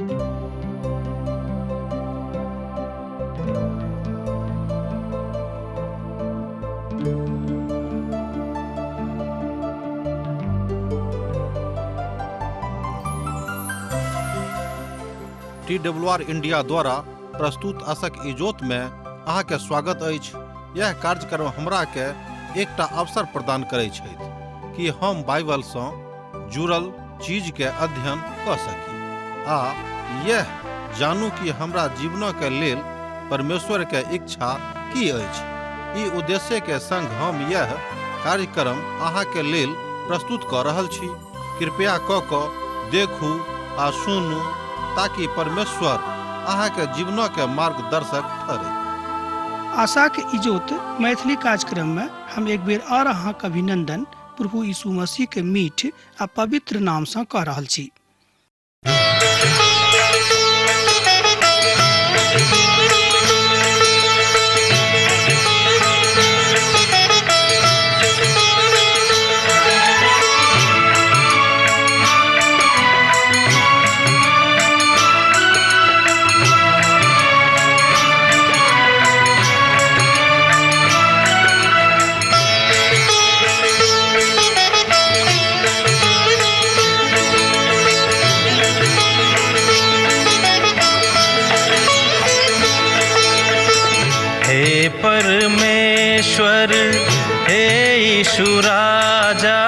T W R India द्वारा प्रस्तुत असक इजोत में अहाँके स्वागत अछि। यह कार्यक्रम हमरा के एकटा अवसर प्रदान करै छथि कि हम बाइबल सँ जुड़ल चीज के अध्ययन कऽ सकी आ यह जानू कि हमरा जीवनक के लेल परमेश्वर के इच्छा की अछि। ई उद्देश्य के संग हम यह कार्यक्रम अहाँ के लेल प्रस्तुत कऽ रहल छी। कृपया कऽ कऽ देखू आ सुनू ताकि परमेश्वर अहाँ के जीवनक के मार्गदर्शक ठहरै। आशाक इजोत मैथिली कार्यक्रम में हम एक बेर और अहाँक अभिनंदन प्रभु यीशु मसीह के मीठ आ पवित्र नाम सँ कऽ रहल छी। हे परमेश्वर, हे यीशु राजा,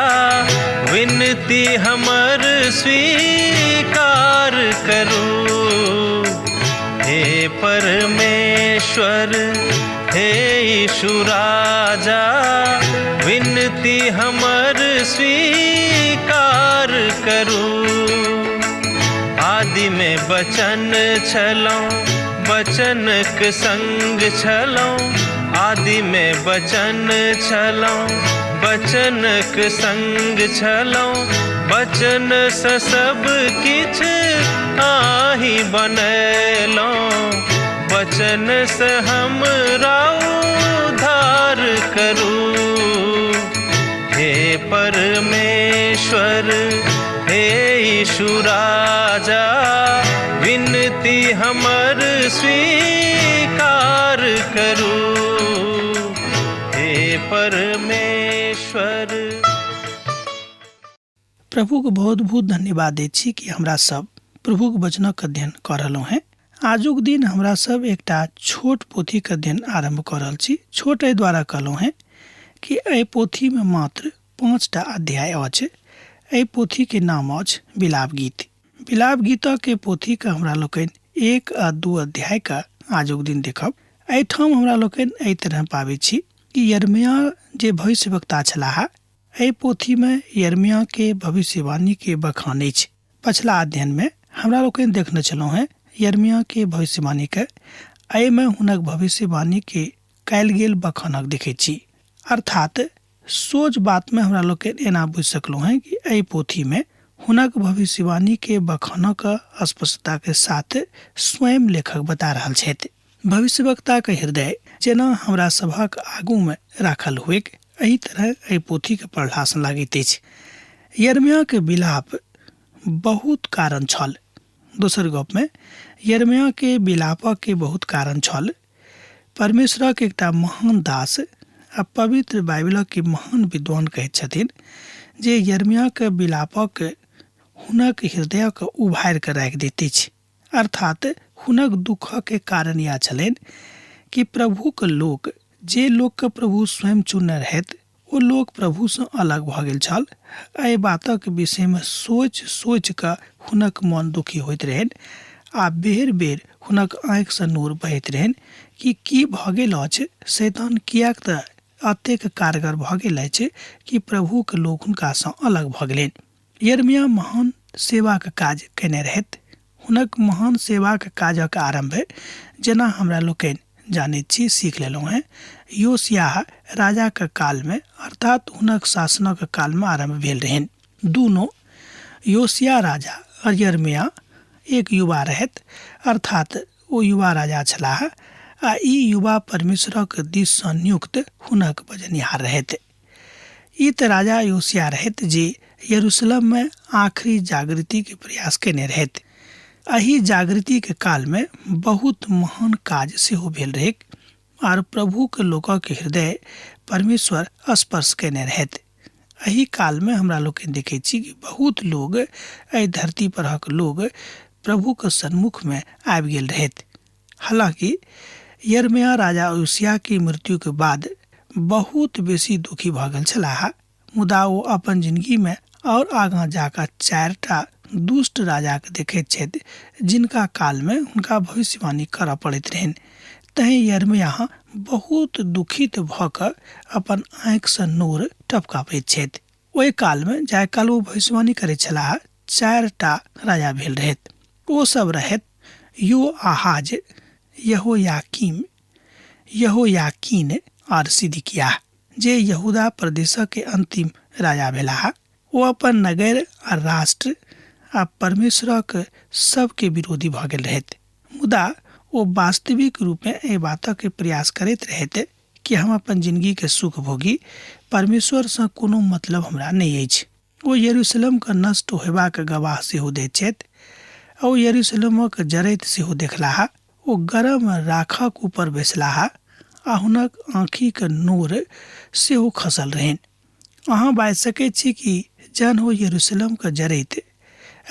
विनती हमर स्वीकार करू। हे परमेश्वर, हे यीशु राजा, विनती हमर स्वीकार करू। आदि में बचन छलौं, बचनक संग छलौं। आदि में बचन छलौं, बचनक संग छलौं। बचन सँ सब किछ आही बनेलौं, बचन सँ हमरा उद्धार करू। हे परमेश्वर, हे यीशु राजा, विनती हमर स्वीकार करू। हे परमेश्वर। प्रभुके बहुत बहुत धन्यवाद दै छी कि हमरा सब प्रभुके वचनक अध्ययन कऽ रहलहुँ हेँ। आजुक दिन हमरा सब एकटा छोट पोथीके अध्ययन आरम्भ कऽ रहल छी। छोट एहि द्वारा कहलहुँ हेँ कि एहि पोथीमे मात्र 5टा अध्याय अछि। एहि पोथीके नाम अछि विलाप गीत। विलाप गीतके पोथीके हमरा लोकनि 1 आ 2 अध्यायके आजुक दिन देखब। एहिठाम हमरा लोकनि एहि तरह पाबै छी कि यरमिया जे भविष्यवक्ता छलाह, एहि पोथीमे यरमियाके भविष्यवाणीके बखान अछि। पछिला अध्ययनमे हमरा लोकनि देखने छलहुँ हेँ यरमियाके भविष्यवाणीके। एहिमे हुनक भविष्यवाणीके कयल गेल बखानक देखैत छी। अर्थात सोझ बातमे हमरा लोकनि एना बुझि सकलहुँ हेँ कि एहि पोथीमे हुनक भविष्यवाणीके बखानक स्पष्टताके साथ स्वयं लेखक बता रहल छथि। भविष्यवक्ताक हृदय जेना हमरा सभक आगूमे राखल हुएक, एहि तरह एहि पोथीके पढ़लासँ लागैत अछि। यरमियाके विलाप बहुत कारण छल। दोसर गपमे यरमियाके विलापके बहुत कारण छल। परमेश्वरक एकटा महान दास आ पवित्र बाइबलक महान विद्वान कहैत छथिन जे यरमियाके विलापक हुनक हृदयके उभारि कऽ राखि दैत अछि। अर्थात हुनक दुःखके कारण इएह छलनि कि प्रभुके लोक, जे लोकके प्रभु स्वयं चुनने रहथि, ओ लोक प्रभुसँ अलग भऽ गेल छल। एहि बातक विषयमे सोचि सोचि कऽ हुनक मन दुखी होइत रहनि आ बेर बेर हुनक आँखिसँ नोर बहैत रहनि कि की भऽ गेल अछि, शैतान किएक तऽ एतेक कारगर भऽ गेल अछि कि प्रभुके लोक हुनकासँ अलग भऽ गेलनि। यरमिया महान सेवाक काज कयने रहथि। हुनक महान सेवाक काजक आरम्भ जेना हमरा लोकनि जानैत छी, सीख लेलहुँ हेँ, योशियाह राजाक कालमे अर्थात हुनक शासनक कालमे आरम्भ भेल रहनि। दुनू योशिया राजा और यरमिया एक युवा रहथि, अर्थात ओ युवा राजा छलाह आ ई युवा परमेश्वरक दिससँ नियुक्त हुनक बजनिहार रहथि। ई तऽ राजा योशिया रहथि जे यरूशलेममे आखिरी जागृतिके प्रयास कयने रहथि। एहि जागृतिके कालमे बहुत महान काज सेहो भेल रहैक आर प्रभुके लोकक हृदय परमेश्वर स्पर्श कयने रहथि। एहि कालमे हमरा लोकनि देखै छी कि बहुत लोग एहि धरती परहक लोग प्रभुके सन्मुखमे आबि गेल रहथि। हालांकि यिर्मयाह राजा उजियाह के मृत्यु के बाद बहुत बेसी दुखी भऽ गेल छलाह, मुदा ओ अपन जिंदगी में और आगाँ जाकऽ 4टा दुष्ट राजाके देखैत छथि जिनका कालमे हुनका भविष्यवाणी करऽ पड़ैत रहनि। तैँ यिर्मयाह बहुत दुखित भऽ कऽ अपन आँखिसँ नोर टपकाबैत छथि। ओहि कालमे जाहि काल ओ भविष्यवाणी करैत छलाह 4टा राजा भेल रहथि। ओ सब रहथि योआहाज, यहोयाकीम, यहोयाकीन आर सिदकिय्याह, जे यहूदा प्रदेशक अंतिम राजा भेलाह। ओ अपन नगर आ राष्ट्र आ परमेश्वरक सबके विरोधी भऽ गेल रहथि। मुदा ओ वास्तविक रूपमे एहि बातक प्रयास करैत रहथि कि हम अपन जिंदगीके सुख भोगी, परमेश्वरसँ कोनो मतलब हमरा नहि अछि। ओ यरूशलेमके नष्ट होयबाक गवाह सेहो दैत छथि। ओ यरूशलेमक जरैत सेहो देखलाह। ओ गरम राखक ऊपर बैसलाह आ हुनक आँखिक नोर सेहो खसल रहनि। अहाँ बाजि सकैत छी कि जहन ओ यरूशलेमके जरैत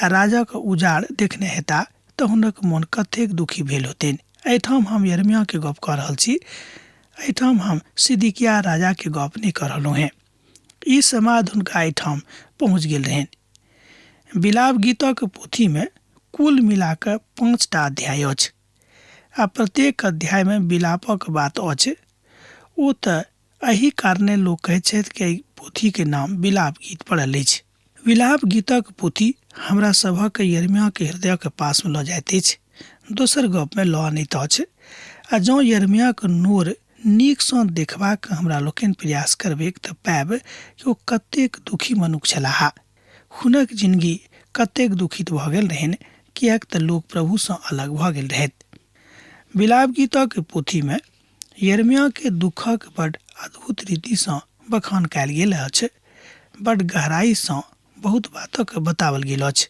आ राजाक उजाड़ देखने हेता तऽ हुनक मोन कतेक दुखी भेल होतनि। एहिठाम हम यिर्मयाहके गप कऽ रहल छी। एहिठाम हम सिदकिय्याह राजाके गप नहि कऽ रहलहुँ हेँ। ई समाद हुनका एहिठाम पहुँच गेल रहनि। विलाप गीतक पोथीमे कुल मिला कऽ 5टा अध्याय अछि आ प्रत्येक अध्यायमे विलापक बात अछि। ओ तऽ एहि कारणे लोक कहैत छथि कि एहि पोथीके नाम विलाप गीत पड़ल अछि। विलाप गीतक पोथी हमरा सभक यिर्मयाहके हृदयक पासमे लऽ जाइत अछि, दोसर गपमे लऽ अनैत अछि। आ जँ यिर्मयाहक नोर नीकसँ देखबाक हमरा लोकनि प्रयास करबैक तऽ पायब कि ओ कतेक दुखी मनुख छलाह। हुनक जिनगी कतेक दुखित भऽ गेल रहनि, किएक तऽ लोक प्रभुसँ अलग भऽ गेल रहथि। विलाप गीतक पोथीमे यिर्मयाहके दुःखक बड अद्भुत रीतिसँ बखान कयल गेल अछि। बड गहराइसँ बहुत बातक बताओल गेल अछि।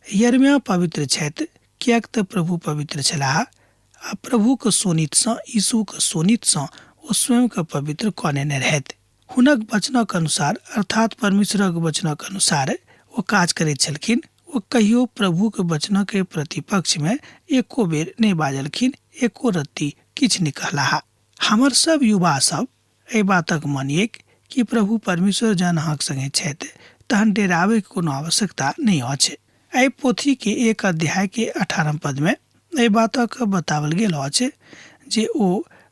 यिर्मयाह पवित्र छथि किएक तऽ प्रभु पवित्र छलाह आ प्रभुक शोणितसँ, यीशुक शोणितसँ ओ स्वयंके पवित्र कऽ नेने रहथि। हुनक वचनक अनुसार अर्थात परमेश्वरक वचनक अनुसार ओ काज करैत छलखिन। ओ कहियो प्रभुक वचनक प्रतिपक्षमे एको बेर नहि बाजलखिन, एको रत्ती किछु नहि कहलाह। हमर सब युवा सब एहि बातक मानियैक कि प्रभु परमेश्वर जहन अहाँक संगे छथि तहन डेराबैके कोनो आवश्यकता नहि अछि। एहि पोथीके 1 अध्यायके 18 पदमे एहि बातक बताओल गेल अछि जे ओ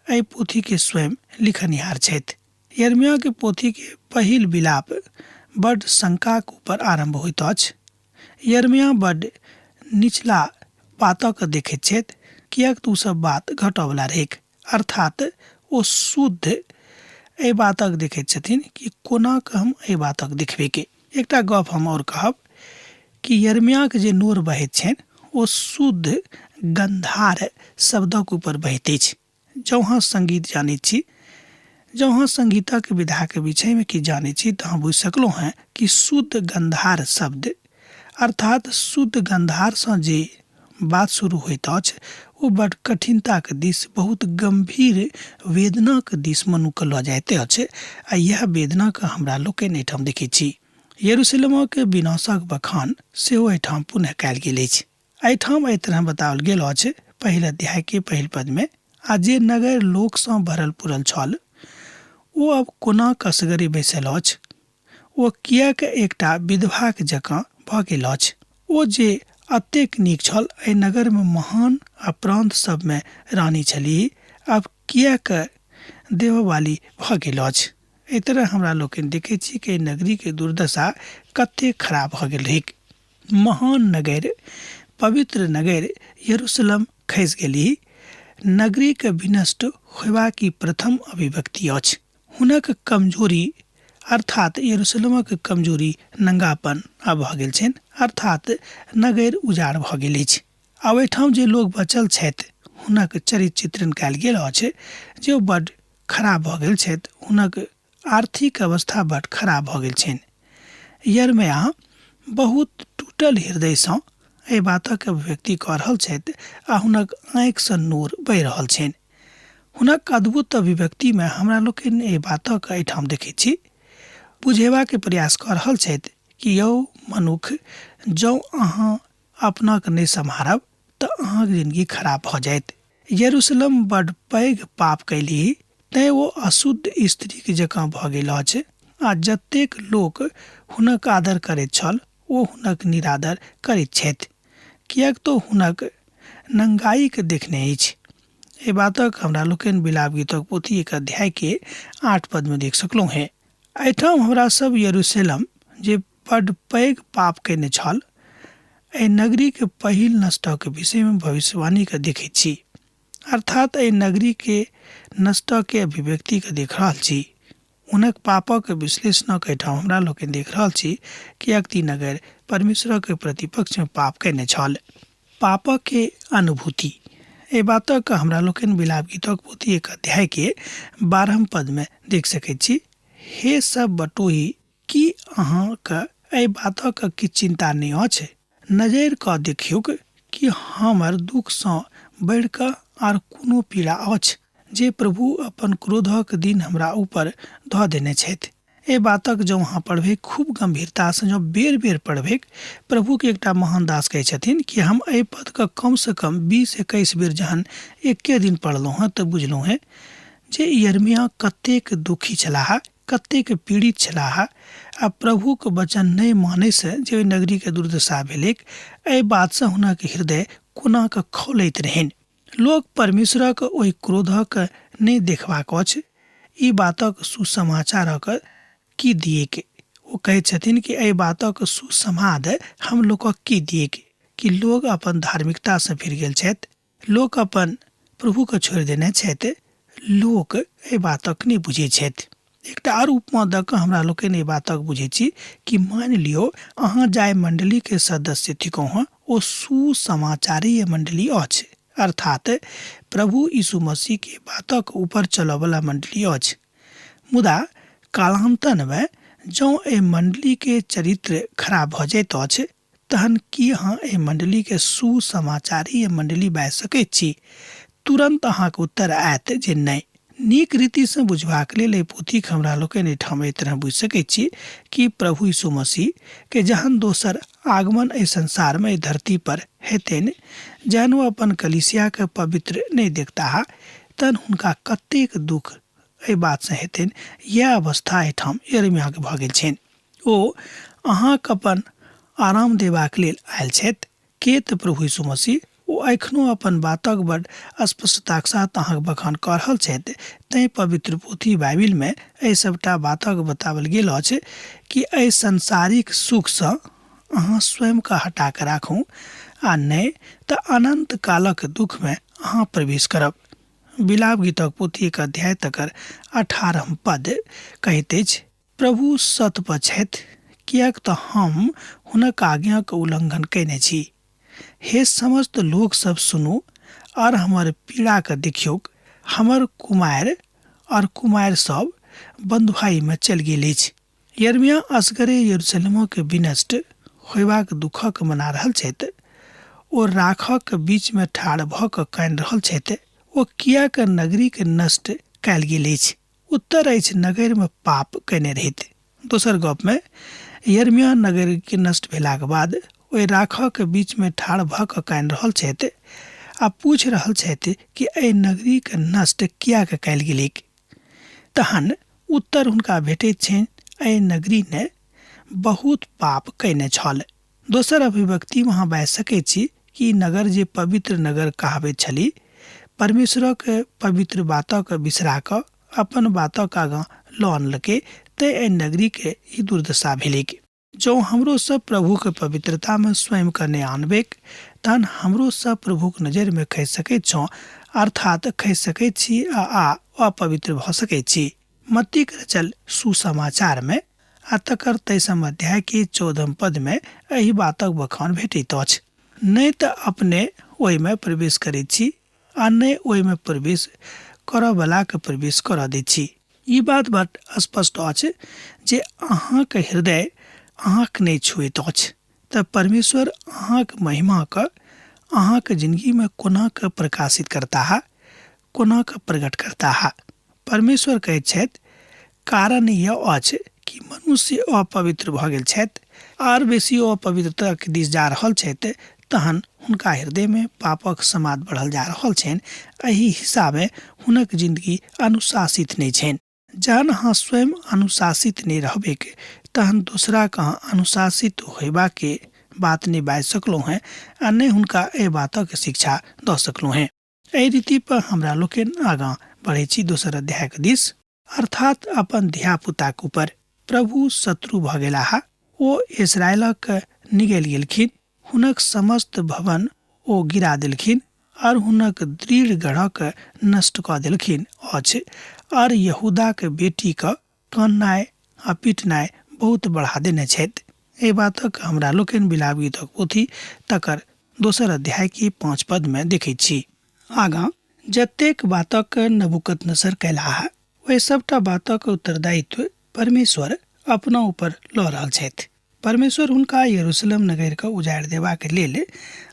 एहि पोथीके स्वयं लिखनिहार छथि। यिर्मयाहके पोथीके पहिल विलाप बड शंकाक ऊपर आरम्भ होइत अछि। यिर्मयाह बड निचला बातक देखैत छथि, किएक तऽ ओ सब बात घटऽवला रहैक। अर्थात ओ शुद्ध एहि बातक देखैत छथिन कि कोना कऽ हम एहि बातक देखबैके। एकटा गप हम आओर कहब कि यिर्मयाहके जे नोर बहैत छनि ओ शुद्ध गंधार शब्दक ऊपर बहैत अछि। जँ अहाँ संगीत जानैत छी, जँ अहाँ संगीतक विधाके विषयमे किछु जानैत छी तऽ अहाँ बुझि सकलहुँ हेँ कि शुद्ध गंधार शब्द अर्थात शुद्ध गंधारसँ जे बात शुरू होइत अछि ओ बड कठिनताक दिस, बहुत गम्भीर वेदनाक दिस मनुखके लऽ जाइत अछि आ इएह वेदनाके हमरा लोकनि एहिठाम देखैत छी। यरूशलेमक विनाशक बखान सेहो एहिठाम पुनः कयल गेल अछि। एहिठाम एहि तरह बताओल गेल अछि पहिल अध्यायके पहिल पदमे, आ जे नगर लोकसँ भरल पुरल छल ओ अब कोना कसगरे बैसल अछि, ओ किएक एकटा विधवाक जकाँ भऽ गेल अछि? ओ जे एतेक नीक छल, एहि नगरमे महान आ प्रान्त सभमे रानी छलीह, आब किएक देबऽवाली भऽ गेल अछि? एहि तरह हमरा लोकनि देखैत छी कि एहि नगरीके दुर्दशा कतेक खराब भऽ गेल रहैक। महान नगर, पवित्र नगर यरूशलेम खसि गेलीह। नगरीके विनष्ट होयबाक ई प्रथम अभिव्यक्ति अछि। हुनक कमजोरी अर्थात यरूशलेमक कमजोरी नंगापन आब भऽ गेल छनि, अर्थात नगर उजाड़ भऽ गेल अछि। आ ओहिठाम जे लोक बचल छथि हुनक चरित्र चित्रण कयल गेल अछि जे ओ बड खराब भऽ गेल छथि, हुनक आर्थिक अवस्था बड खराब भऽ गेल छनि। यिर्मयाह बहुत टूटल हृदयसँ एहि बातक अभिव्यक्ति कऽ रहल छथि आ हुनक आँखिसँ नोर बहि रहल छनि। हुनक अद्भुत अभिव्यक्तिमे हमरा लोकनि एहि बातक एहिठाम देखैत छी। बुझेबाक प्रयास कऽ रहल छथि कि यौ मनुख, जँ अहाँ अपनाके नहि सम्हारब तऽ अहाँक जिनगी खराब भऽ जायत। यरूशलेम बड्ड पैघ पाप कयलीह, तेँ ओ अशुद्ध स्त्रीक जकाँ भऽ गेल अछि आ जतेक लोक हुनक आदर करैत छल ओ हुनक निरादर करैत छथि, किएक तँ हुनक नंगाइकेँ देखने अछि। एहि बातक हमरा लोकनि विलाप गीतक पोथी एक अध्याय के 8 पद में देख सकलहुँ हेँ। एहिठाम हमरा सब यरूशलेम जे बड्ड पैघ पाप कयने छल, एहि नगरीके पहिल नष्टक विषयमे भविष्यवाणीके देखैत छी। अर्थात एहि नगरीके नष्टके अभिव्यक्तिके देख रहल छी। हुनक पापक विश्लेषणक एहिठाम हमरा लोकनि देख रहल छी कि अक्ति नगर परमेश्वरक प्रतिपक्षमे पाप कयने छल। पापके अनुभूति एहि बातक हमरा लोकनि विलाप गीतक पोथी एक अध्यायके 12 पदमे देख सकैत छी। हे सब बटोही, की अहाँके एहि बातक किछु चिन्ता नहि अछि? नजरि कऽ देखियौक कि हमर दुःखसँ बढ़ि कऽ आर कोनो पीड़ा अछि जे प्रभु अपन क्रोधक दिन हमरा ऊपर धऽ देने छथि। एहि बातक जँ अहाँ पढ़बै खूब गम्भीरतासँ, जँ बेर-बेर पढ़बै, प्रभुके एकटा महान दास कहै छथिन कि हम एहि पदके कमसँ कम 20-21 बेर जहन एके दिन पढ़लहुँ हँ तऽ बुझलहुँ हेँ जे यरमिया कतेक दुखी छलाह, कतेक पीड़ित छलाह आ प्रभुक वचन नहि मानयसँ जे ओहि नगरीके दुर्दशा भेलैक, एहि बातसँ हुनक हृदय कोना कऽ खौलैत रहनि। लोक परमेश्वरक ओहि क्रोधक नहि देखबाक अछि, ई बातक सुसमाचारक की दिऐक? ओ कहैत छथिन कि एहि बातक सुसमाद हम लोकक की दिऐक कि लोक अपन धार्मिकतासँ फिर गेल छथि, लोक अपन प्रभुके छोड़ि देने छथि, लोक एहि बातक नहि बुझै छथि। एकटा आर उपमा दऽ कऽ हमरा लोकनि एहि बातक बुझै छी कि मानि लियौ अहाँ जाहि मण्डलीके सदस्य थिकहुँ हँ ओ सुसमाचारीय मण्डली अछि, अर्थात प्रभु यीशु मसीहके बातक ऊपर चलऽवला मण्डली अछि। मुदा कालान्तरमे जँ एहि मण्डलीके चरित्र खराब भऽ जाइत अछि तहन की अहाँ एहि मण्डलीके सुसमाचारीय मण्डली बाजि सकैत छी? तुरन्त अहाँके उत्तर आयत जे नहि। नीक रीतिसँ बुझबाक लेल एहि पोथीके हमरा लोकनि एहिठाम एहि तरह बुझि सकैत छी कि प्रभु यीशु मसीहके जहन दोसर आगमन एहि संसारमे एहि धरती पर हेतनि, जहन ओ अपन कलीसियाके पवित्र नहि देखताह, तहन हुनका कतेक दुःख एहि बातसँ हेतनि। इएह अवस्था एहिठाम यिर्मयाहके भऽ गेल छनि। ओ अहाँके अपन आराम देबाक लेल आयल छथि। के तऽ प्रभु यीशु मसीह ओ एखनो अपन बातक बड स्पष्टताक साथ अहाँक बखान कऽ रहल छथि। तैँ पवित्र पोथी बाइबिलमे एहि सभटा बातक बताओल गेल अछि कि एहि संसारिक सुखसँ अहाँ स्वयंके हटा कऽ राखू आ नहि तऽ अनन्त कालक दुःखमे अहाँ प्रवेश करब। विलाप गीतक पोथी एक अध्याय तकर 18 पद कहैत अछि, प्रभु सत पर छथि, किएक तँ हम हुनक आज्ञाक उल्लंघन कयने छी। हे समस्त लोक सब सुनू और हमर पीड़ा के देखियौक। हमर कुमारि और कुमारि सब बन्धुआई मे चलि गेल अछि। यिर्मयाह असगरे यरूशलेमक विनष्ट होयबाक दुःखक मना रहल छथि। ओ राखक बीच मे ठाढ़ भऽ कऽ कानि रहल छथि। ओ किएक नगरीक नष्ट कयल गेल अछि? उत्तर अछि नगरमे पाप कयने रहैत। दोसर गपमे यिर्मयाह नगरके नष्ट भेलाक बाद ओहि राखक बीचमे ठाढ़ भऽ कऽ कानि रहल छथि आ पूछि रहल छथि कि एहि नगरीके नष्ट किएक कयल गेलैक। तहन उत्तर हुनका भेटैत छनि एहि नगरी ने बहुत पाप कयने छल। दोसर अभिव्यक्तिमे अहाँ बाजि सकैत छी कि ई नगर जे पवित्र नगर कहाबैत छली, परमेश्वरक पवित्र बातक बिसरा कऽ अपन बातक आगाँ लऽ अनलकै, तेँ एहि नगरीके ई दुर्दशा भेलैक। जँ हमरो सब प्रभुक पवित्रतामे स्वयंके नहि आनबैक, तहन हमरो सब प्रभुक नजरिमे खसि सकैत छौं, अर्थात् खसि सकैत छी आ अपवित्र भऽ सकैत छी। मत्तीक रचल सुसमाचारमे आ तकर 23 अध्यायके 14 पदमे एहि बातक बखान भेटैत अछि। नहि तऽ अपने ओहिमे प्रवेश करैत छी आ नहि ओहिमे प्रवेश करऽवलाके प्रवेश करऽ दैत छी। ई बात बड स्पष्ट अछि जे अहाँक हृदय अहाँक नहि छुएत अछि। तऽ परमेश्वर अहाँक महिमाके अहाँके जिन्दगीमे कोना कऽ प्रकाशित करताह, कोना कऽ प्रकट करताह। परमेश्वर कहैत छथि, कारण यह अछि कि मनुष्य अपवित्र भऽ गेल छथि आर बेसी अपवित्रताके दिस जा रहल छथि, तहन हुनका हृदयमे पापक समाद बढ़ल जा रहल छनि। एहि हिसाबे हुनक जिन्दगी अनुशासित नहि छनि। जहन अहाँ स्वयं अनुशासित नहि रहबैक तहन दोसराके अहाँ अनुशासित होयबाके बात नहि बाजि सकलहुँ हेँ आ नहि हुनका एहि बातक शिक्षा दऽ सकलहुँ हेँ। एहि रीति पर हमरा लोकनि आगाँ बढ़ै छी दोसर अध्यायके दिस, अर्थात अपन धियापुताक ऊपर प्रभु शत्रु भऽ गेलाह। ओ इसराइलक निगलि गेलखिन, हुनक समस्त भवन ओ गिरा देलखिन और हुनक दृढ़ गढ़क नष्ट कऽ देलखिन अछि और यहूदाक बेटीक काननाइ आ पिटनाइ बहुत बढ़ा देने छथि। एहि बातक हमरा लोकनि विलाप गीतक पोथी तकर दोसर अध्याय के 5 पद में देखैत छी। आगाँ जतेक बातक नबूकदनेस्सर कयलाह ओहि सबटा बातक उत्तरदायित्व परमेश्वर अपना ऊपर लऽ रहल छथि। परमेश्वर हुनका यरूशलेम नगर के उजाड़ि देबाक लेल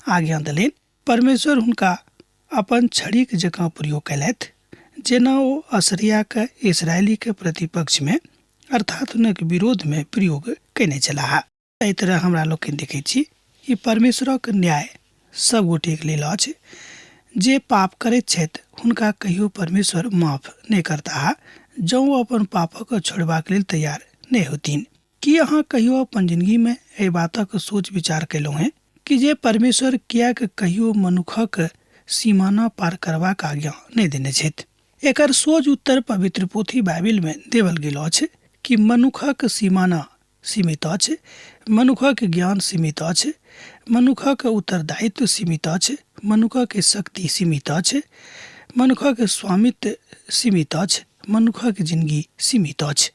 आज्ञा देलनि। परमेश्वर हुनका अपन छड़ीक जकाँ प्रयोग कयलथि, जेना ओ असरियाके इसराइलीके प्रतिपक्षमे अर्थात हुनक विरोधमे प्रयोग कयने छलाह। एहि तरह हमरा लोकनि देखैत छी कि परमेश्वरक न्याय सब गोटेक लेल अछि। जे पाप करैत छथि हुनका कहियो परमेश्वर माफ नहि करताह, जँ ओ अपन पापक छोड़बाक लेल तैयार नहि होथिन। की अहाँ कहियो अपन जिंदगीमे एहि बातक सोच विचार कयलहुँ हेँ कि जे परमेश्वर किएक कहियो मनुखक सीमाना पार करबाक आज्ञा नहि देने छथि? एकर सोझ उत्तर पवित्र पोथी बाइबिलमे देवल गेल अछि कि मनुखक सीमाना सीमित अछि, मनुखक ज्ञान सीमित अछि, मनुखक उत्तरदायित्व सीमित अछि, मनुखक शक्ति सीमित अछि, मनुखक स्वामित्व सीमित अछि, मनुखक जिंदगी सीमित अछि।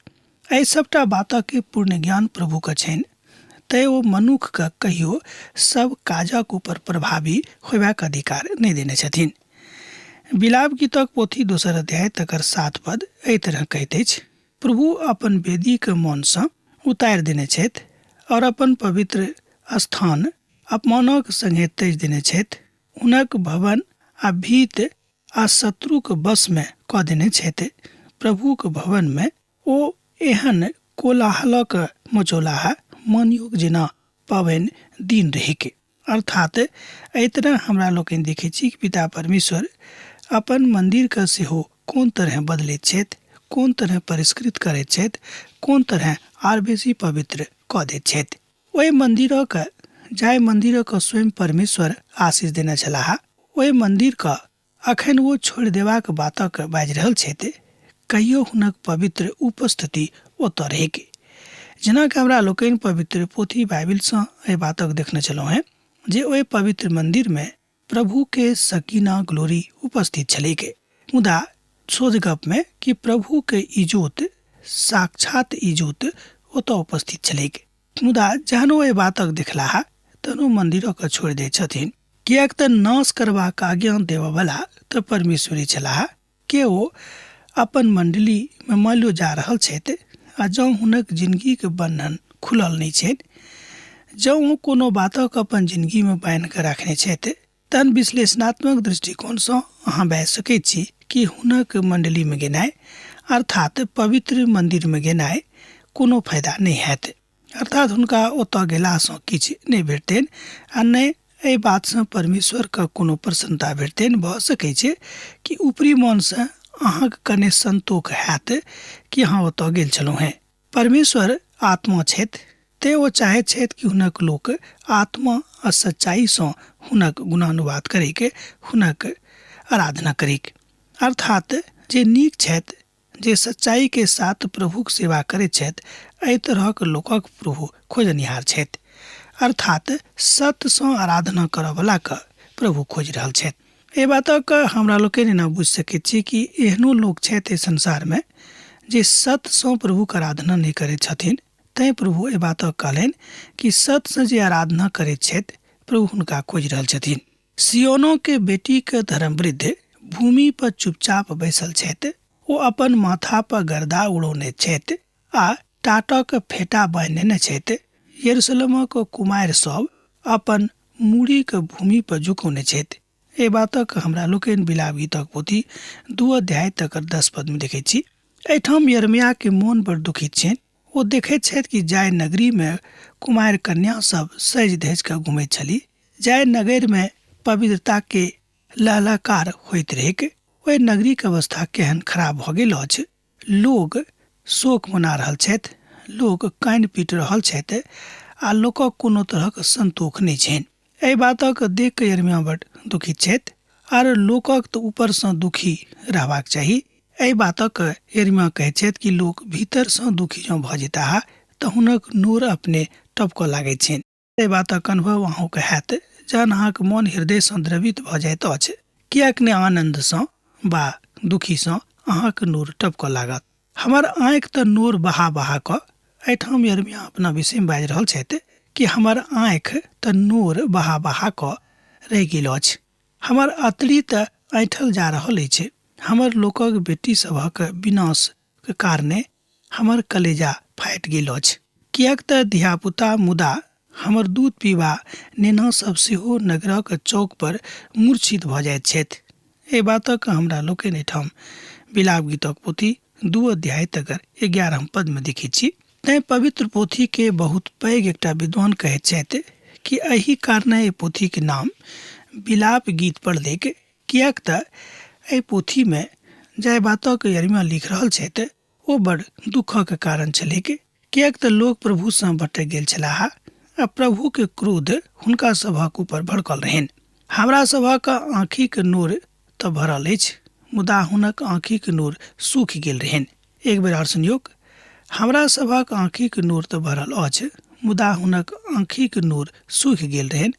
एहि सभटा बातक पूर्ण ज्ञान प्रभुके छनि, तैँ ओ मनुखके कहियो सब काजक ऊपर प्रभावी होयबाक अधिकार नहि देने छथिन। विलाप गीतक पोथी दोसर अध्याय तकर 7 पद एहि तरह कहैत अछि, प्रभु अपन वेदीके मनसँ उतारि देने छथि और अपन पवित्र स्थान अपमानक संगे तजि देने छथि। हुनक भवन आ भीत आ शत्रुक वशमे कऽ देने छथि। प्रभुक भवनमे ओ एहन कोलाहलक मचौलाह मानियोक जेना पाबनि दिन रहैक। अर्थात एहि तरह हमरा लोकनि देखैत छी कि पिता परमेश्वर अपन मन्दिरके सेहो कोन तरहे बदलैत छथि, कोन तरहे परिष्कृत करैत छथि, कोन तरहे आर बेसी पवित्र कऽ दैत छथि। ओहि मन्दिरक, जाहि मन्दिरक स्वयं परमेश्वर आशीष देने छलाह, ओहि मन्दिरके अखन ओ छोड़ि देबाक बातक बाजि रहल छथि। कहियो हुनक पवित्र उपस्थिति ओतऽ रहैक। जेनाकि हमरा लोकनि पवित्र पोथी बाइबिलसँ एहि बातक देखने छलहुँ हेँ जे ओहि पवित्र मन्दिरमे प्रभुके सकीना ग्लोरी उपस्थित छलैक। मुदा सोझ गपमे कि प्रभुके इजोत, साक्षात इजोत ओतऽ उपस्थित छलैक। मुदा जहन ओ एहि बातक देखलाह तहन ओ मन्दिरक छोड़ि दैत छथिन, किएक तऽ नाश करबाक आज्ञा देबऽवला तऽ परमेश्वरे छलाह। के ओ अपन मण्डलीमे मानि लियौ जा रहल छथि आ जँ हुनक जिनगीके बन्धन खुलल नहि छनि, जँ ओ कोनो बातक अपन जिनगीमे बान्हि कऽ राखने छथि, तहन विश्लेषणात्मक दृष्टिकोणसँ अहाँ बाजि सकैत छी कि हुनक मण्डलीमे गेनाइ अर्थात पवित्र मन्दिरमे गेनाइ कोनो फायदा नहि हैत। अर्थात हुनका ओतऽ गेलासँ किछु नहि भेटतनि आ नहि एहि बातसँ परमेश्वरके कोनो प्रसन्नता भेटतनि। भऽ सकै छै कि ऊपरी मनसँ अहाँके कने सन्तोष हैत कि अहाँ ओतऽ गेल छलहुँ हेँ। परमेश्वर आत्मा छथि, तेँ ओ चाहैत छथि कि हुनक लोक आत्मा आ सच्चाइसँ हुनक गुणानुवाद करैक, हुनक आराधना करैक। अर्थात जे नीक छथि, जे सच्चाइके साथ प्रभुक सेवा करैत छथि, एहि तरहक लोकक प्रभु खोजनिहार छथि। अर्थात सत्यसँ आराधना करऽवलाके प्रभु खोजि रहल छथि। एहि बातक हमरा लोकनि एना बुझि सकैत छी कि एहनो लोक छथि एहि संसारमे जे सत्यसँ प्रभुक आराधना नहि करैत छथिन। तैँ प्रभु एहि बातक कहलनि कि सत्यसँ जे आराधना करैत छथि प्रभु हुनका खोजि रहल छथिन। सियोनोके बेटीके धर्मवृद्ध भूमि पर चुपचाप बैसल छथि। ओ अपन माथा पर गर्दा उड़ौने छथि आ टाटक फेटा बान्हि नेने छथि। यरूशलेमक कुमारि सब अपन मूड़ीके भूमि पर झुकौने छथि। एहि बातक हमरा लोकनि विलाप गीतक पोथी 2 अध्याय तकर 10 पद में देखै छी। एहिठाम यिर्मयाह के मोन बड़ दुखित छनि। ओ देखैत छथि कि जाहि नगरी में कुमारि कन्या सब सजि धजि कऽ घुमैत छली, जाहि नगर में पवित्रता के लहलहकार होइत रहैक, ओहि नगरी के अवस्था केहन खराब भऽ गेल अछि। लोग शोक मना रहल छथि, लोग कानि पीट रहल छथि आ लोकक कोनो तरहक संतोख नहि छनि। एहि बातक देख कऽ यिर्मयाह बड़ दुखित छथि आर लोकक तऽ ऊपरसँ दुखी रहबाक चाही। एहि बातक यिर्मयाह कहैत छथि कि लोक भीतरसँ दुखी जँ भऽ जेताह तऽ हुनक नोर अपने टपकऽ लागैत छनि। एहि बातक अनुभव अहूँके हैत जहन अहाँके मोन हृदयसँ द्रवित भऽ जाइत अछि, किएक नहि आनन्दसँ वा दुखीसँ अहाँके नोर टपकऽ लागत। हमर आँखि तऽ नोर बहा बहा कऽ, एहिठाम यिर्मयाह अपना विषयमे बाजि रहल छथि कि हमर आँखि तऽ नोर बहा बहा कऽ रहि गेल अछि, हमर अतड़ी तऽ ऐंठल जा रहल अछि, हमर लोकक बेटी सभक विनाशक कारणे हमर कलेजा फाटि गेल अछि, किएक तऽ धियापुता मुदा हमर दूध पीबा नेना सब सेहो नगरक चौक पर मूर्छित भऽ जाइत छथि। एहि बातक हमरा लोकनि एहिठाम विलाप गीतक पोथी 2 अध्याय तकर 11 पद में देखैत छी। तैं पवित्र पोथी के बहुत पैघ एकटा विद्वान कहैत छथि कि एहि कारणे एहि पोथी के नाम विलाप गीत पड़लैक, किएक तऽ एहि पोथी में जाहि बातक यिर्मयाह लिख रहल छथि ओ बड़ दुखक कारण छलैक, किएक तऽ लोक प्रभुसँ भटकि गेल छलाह आ प्रभुके क्रोध हुनका सभक ऊपर भड़कल रहनि। हमरा सभक आँखिक नोर तऽ भरल अछि, मुदा हुनक आँखिक नोर सूखि गेल रहनि। एक बेर आर सुनियौक, हमरा सभक आँखिक नोर तऽ भरल अछि, मुदा हुनक आँखिक नोर सूखि गेल रहनि।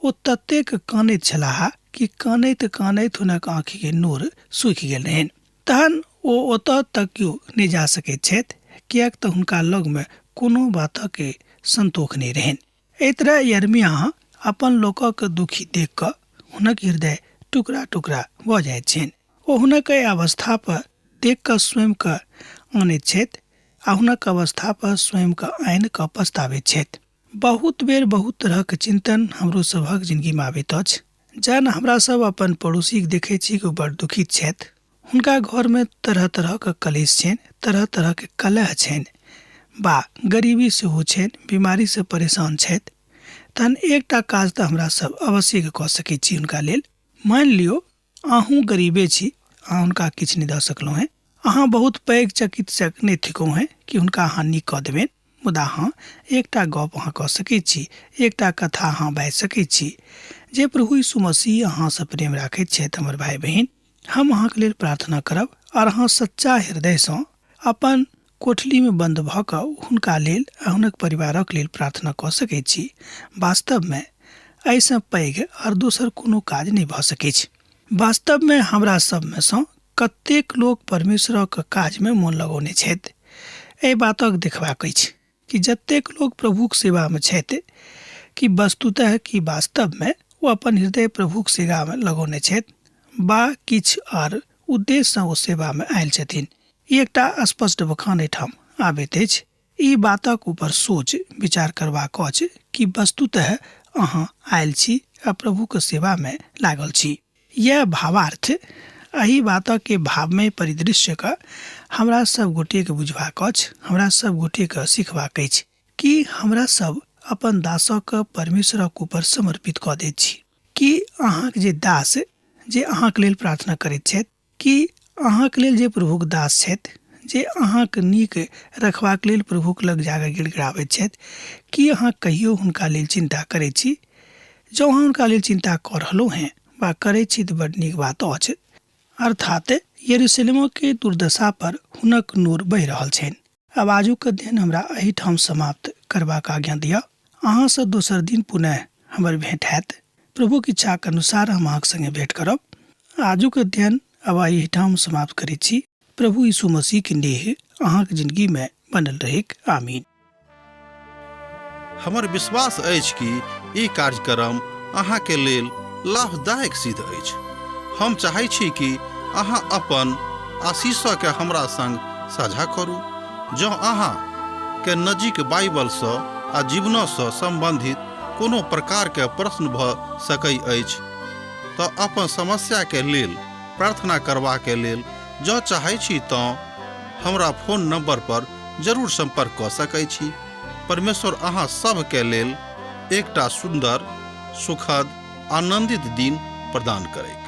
ओ ततेक कानैत छलाह कि कानैत कानैत हुनक आँखिक नोर सूखि गेल रहनि। तहन ओ ओतऽ तकियो नहि जा सकैत छथि, किएक तऽ हुनका लगमे कोनो बातक संतोख नहि रहनि। एहि तरह यिर्मयाह अपन लोकक दुखी देख कऽ हुनक हृदय टुकड़ा टुकड़ा भऽ जाइत छनि। ओ हुनक एहि अवस्था पर देख कऽ स्वयं कऽ आनैत छथि आ हुनक अवस्था पर स्वयं कऽ आनि कऽ पछताबैत छथि। बहुत बेर बहुत तरहक चिंतन हमरो सभक जिंदगीमे आबैत अछि। जहन हमरा सब अपन पड़ोसीके देखै छी कि ओ बड़ दुखित छथि, हुनका घरमे तरह तरहक कलेश छनि, तरह तरहके कलह छनि बा गरीबी सेहो छनि, बीमारीसँ परेशान छथि, तहन एकटा काज तऽ हमरा सब अवश्य कऽ सकै छी हुनका लेल। मानि लियौ अहूँ गरीबे छी, अहाँ हुनका किछु नहि दऽ सकलहुँ हेँ, अहाँ बहुत पैघ चिकित्सक नहि थिकहुँ हेँ कि हुनका अहाँ नीक कऽ देबनि, मुदा हँ एकटा गप अहाँ कऽ सकै छी, एकटा कथा अहाँ बाजि सकै छी जे प्रभु यीशु मसीह अहाँसँ प्रेम राखैत छथि। हमर भाय बहिन, हम अहाँके लेल प्रार्थना करब आओर अहाँ सच्चा हृदयसँ अपन कोठलीमे बन्द भऽ कऽ हुनका लेल आ हुनक परिवारक लेल प्रार्थना कऽ सकै छी। वास्तवमे एहिसँ पैघ आओर दोसर कोनो काज नहि भऽ सकैछ। वास्तवमे हमरा सबमे सँ कतेक लोक परमेश्वरक काजमे मोन लगौने छथि, एहि बातक देखबाक अछि कि जतेक लोक प्रभुक सेवामे छथि कि वस्तुतः कि वास्तवमे ओ अपन हृदय प्रभुक सेवामे लगौने छथि बा किछु आर उद्देश्यसँ ओ सेवामे आयल छथिन। ई एकटा स्पष्ट बखान एहिठाम आबैत अछि। ई बातक ऊपर सोच विचार करबाक अछि कि वस्तुतः अहाँ आयल छी आ प्रभुक सेवामे लागल छी। यह भावार्थ एहि बातक भावमय परिदृश्यके हमरा सब गोटेके बुझबाक अछि, हमरा सब गोटेके सिखबाक अछि कि हमरा सब अपन दासक परमेश्वरक ऊपर समर्पित कऽ दैत छी। कि अहाँके जे दास जे अहाँके लेल प्रार्थना करैत छथि, कि अहाँके लेल जे प्रभुक दास छथि जे अहाँके नीक रखबाक लेल प्रभुक लग जाकऽ गिड़गिड़ाबैत छथि, कि अहाँ कहियो हुनका लेल चिन्ता करैत छी? जँ अहाँ हुनका लेल चिन्ता कऽ रहलहुँ हेँ वा करैत छी तऽ बड्ड नीक बात अछि। अर्थात यरूशलेमके दुर्दशा पर हुनक नोर बहि रहल छनि। आब आजुक अध्ययन हमरा एहिठाम समाप्त करबाक आज्ञा दिअ। अहाँसँ दोसर दिन पुनः हमर भेंट हैत। प्रभुक इच्छाक अनुसार हम अहाँक संगे भेंट करब। आजुक अध्ययन आब एहिठाम समाप्त करैत छी। प्रभु यीशु मसीह के नेह अहाँक जिंदगी में बनल रहेक। आमीन। हमर विश्वास अछि कि ई कार्यक्रम अहाँके लेल लाभदायक सिद्ध अछि। हम चाहै छी कि अहाँ अपन आशीषके हमरा संग साझा करू। जँ अहाँ के नजीक बाइबलसँ आ जीवनसँ सम्बन्धित कोनो प्रकारके प्रश्न भऽ सकै अछि तऽ अपन समस्याके लेल प्रार्थना करबाके लेल जँ चाहै छी तँ हमरा फोन नंबर पर जरूर सम्पर्क कऽ सकै छी। परमेश्वर अहाँ सभके लेल एकटा सुन्दर, सुखद, आनन्दित दिन प्रदान करैक।